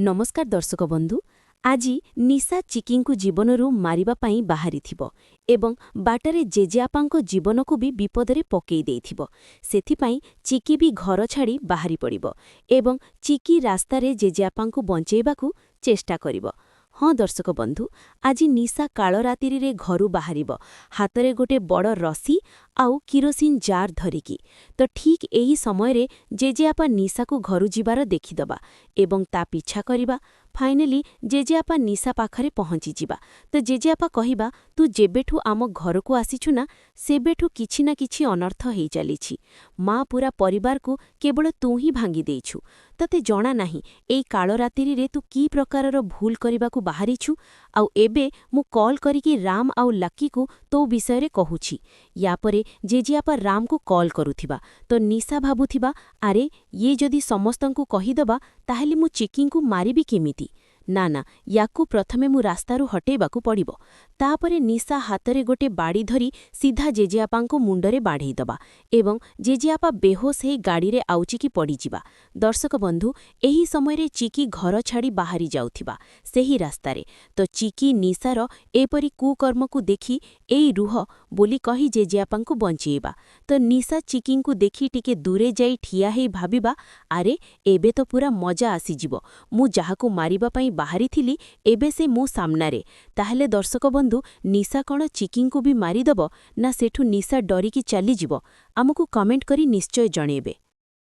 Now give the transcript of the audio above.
ନମସ୍କାର ଦର୍ଶକ ବନ୍ଧୁ, ଆଜି ନିଶା ଚିକିଙ୍କୁ ଜୀବନରୁ ମାରିବା ପାଇଁ ବାହାରିଥିବ ଏବଂ ବାଟରେ ଜେଜେଆପାଙ୍କ ଜୀବନକୁ ବି ବିପଦରେ ପକେଇ ଦେଇଥିବ। ସେଥିପାଇଁ ଚିକି ବି ଘର ଛାଡ଼ି ବାହାରି ପଡ଼ିବ ଏବଂ ଚିକି ରାସ୍ତାରେ ଜେଜେଆପାଙ୍କୁ ବଞ୍ଚେଇବାକୁ ଚେଷ୍ଟା କରିବ। ହଁ ଦର୍ଶକ ବନ୍ଧୁ, ଆଜି ନିଶା କାଳରାତ୍ରିରେ ଘରୁ ବାହାରିବ, ହାତରେ ଗୋଟେ ବଡ଼ ରସି ଆଉ କିରୋସିନ ଜାର୍ ଧରିକି। ତ ଠିକ୍ ଏହି ସମୟରେ ଜେଜେଆପା ନିଶାକୁ ଘରୁ ଯିବାର ଦେଖିଦବା ଏବଂ ତା ପିଛା କରିବା। ଫାଇନାଲି ଜେଜେଆପା ନିଶା ପାଖରେ ପହଞ୍ଚିଯିବା। ତ ଜେଜେଆପା କହିବା, "ତୁ ଯେବେଠୁ ଆମ ଘରକୁ ଆସିଛୁ ନା, ସେବେଠୁ କିଛି ନା କିଛି ଅନର୍ଥ ହେଇ ଚାଲିଛି। ମା ପୁରା ପରିବାରକୁ କେବଳ ତୁ ହିଁ ଭାଙ୍ଗି ଦେଇଛୁ। ତତେ ଜଣା ନାହିଁ ଏଇ କାଳରାତ୍ରିରେ ତୁ କି ପ୍ରକାରର ଭୁଲ କରିବାକୁ ବାହାରିଛୁ। ଆଉ ଏବେ ମୁଁ କଲ୍ କରିକି ରାମ ଆଉ ଲକିକୁ ତୋ ବିଷୟରେ କହୁଛି।" ୟା ପରେ ଜେଜେଆପା ରାମକୁ କଲ୍ କରୁଥିବା, ତ ନିଶା ଭାବୁଥିବା, "ଆରେ, ଇଏ ଯଦି ସମସ୍ତଙ୍କୁ କହିଦବା, ତାହେଲେ ମୁଁ ଚିକିଙ୍କୁ ମାରିବି କେମିତି? ନା ନା, ୟାକୁ ପ୍ରଥମେ ମୁଁ ରାସ୍ତାରୁ ହଟେଇବାକୁ ପଡ଼ିବ।" ତାପରେ ନିଶା ହାତରେ ଗୋଟେ ବାଡ଼ି ଧରି ସିଧା ଜେଜେଆପାଙ୍କୁ ମୁଣ୍ଡରେ ବାଢ଼େଇଦବା ଏବଂ ଜେଜେଆପା ବେହୋସ ହେଇ ଗାଡ଼ିରେ ଆଉଚିକି ପଡ଼ିଯିବା। ଦର୍ଶକ ବନ୍ଧୁ, ଏହି ସମୟରେ ଚିକି ଘର ଛାଡ଼ି ବାହାରି ଯାଉଥିବା ସେହି ରାସ୍ତାରେ। ତ ଚିକି ନିଶାର ଏପରି କୁକର୍ମକୁ ଦେଖି "ଏଇ ରୁହ" ବୋଲି କହି ଜେଜେଆପାଙ୍କୁ ବଞ୍ଚେଇବା। ତ ନିଶା ଚିକିଙ୍କୁ ଦେଖି ଟିକେ ଦୂରେ ଯାଇ ଠିଆ ହେଇ ଭାବିବା, "ଆରେ, ଏବେ ତ ପୁରା ମଜା ଆସିଯିବ। ମୁଁ ଯାହାକୁ ମାରିବା ପାଇଁ ବାହାରିଥିଲି, ଏବେ ସେ ମୋ ସାମ୍ନାରେ।" ତାହେଲେ ଦର୍ଶକ ବନ୍ଧୁ, ନିଶା କ'ଣ ଚିକିଙ୍କୁ ବି ମାରିଦବ ନା ସେଠୁ ନିଶା ଡରିକି ଚାଲିଯିବ? ଆମକୁ କମେଣ୍ଟ କରି ନିଶ୍ଚୟ ଜଣେଇବେ।